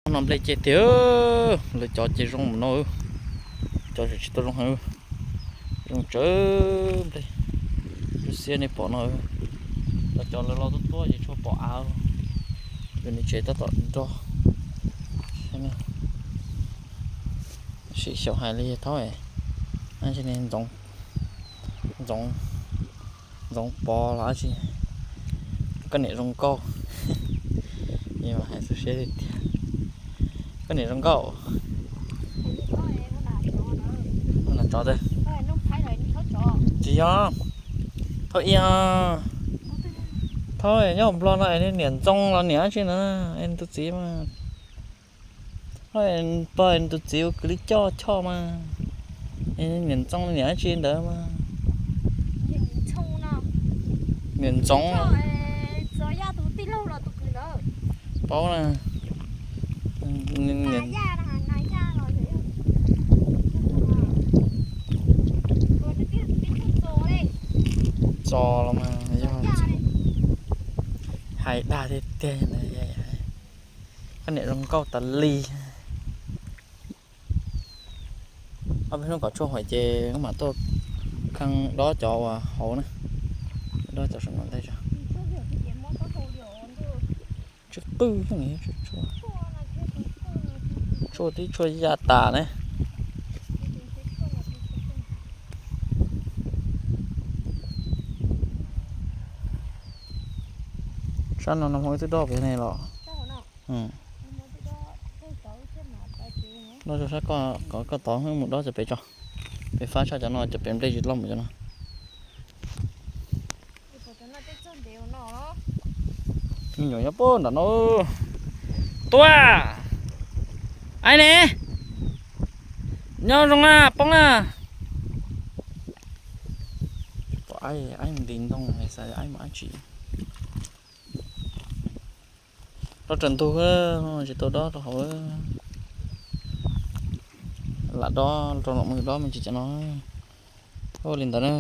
No nplej ceg tiag, lawv cov ces zoo mus no, cov tsis tau zoo heev, zoo tsawv nplej. Lub xiab nej pom no, lawv cov lawv los tuaj tuaj ces tshuav pom av, yus niam tsev tab tom nrog. Sim xyaum hais li thaub, ntxoov, ntxoov pov los dab tsi, koj niam zoo nkauj. Hais xwb siab tiag, koj niam zoo nkauj. Tsis yog, thaub ib, thaub nyob nplog no es niam ntxoo los niam dab tsi na, es tus txiv mas, pog tus txiv ua kwv li coj choj mas, niam ntxoo niam dab tsi ntawd mas. Niam ntxoov. Paub na. Txo los mas yog hais dag tiag tiag, koj niam zoo nkauj tas li. Ob peb hnub kom tshuaj huam ces wb mam tuaj kheej dob cov uas hauv na, dob cov saum no ntag. Tsw qwj, tshuaj tib tshuaj yaj tas ne. Sab no no hmo wb twb dob pem ne los. Dob rau sab ko, kom koj tod mus dob cov pem tso. Pem fab tshaj cov no, cov pem nplej tsis loj mus cov no. Me nyuam nyob puag nram no. Tuaj, aib ne, nyob zoo na, poob na. Pom aib, aib nti ntoo xav aib mus dab tsi. Dob raws ntug, tsis tau dob rau hauv. Lam dob rau los mus dob me ntsis cov no. Ua li ntawd na.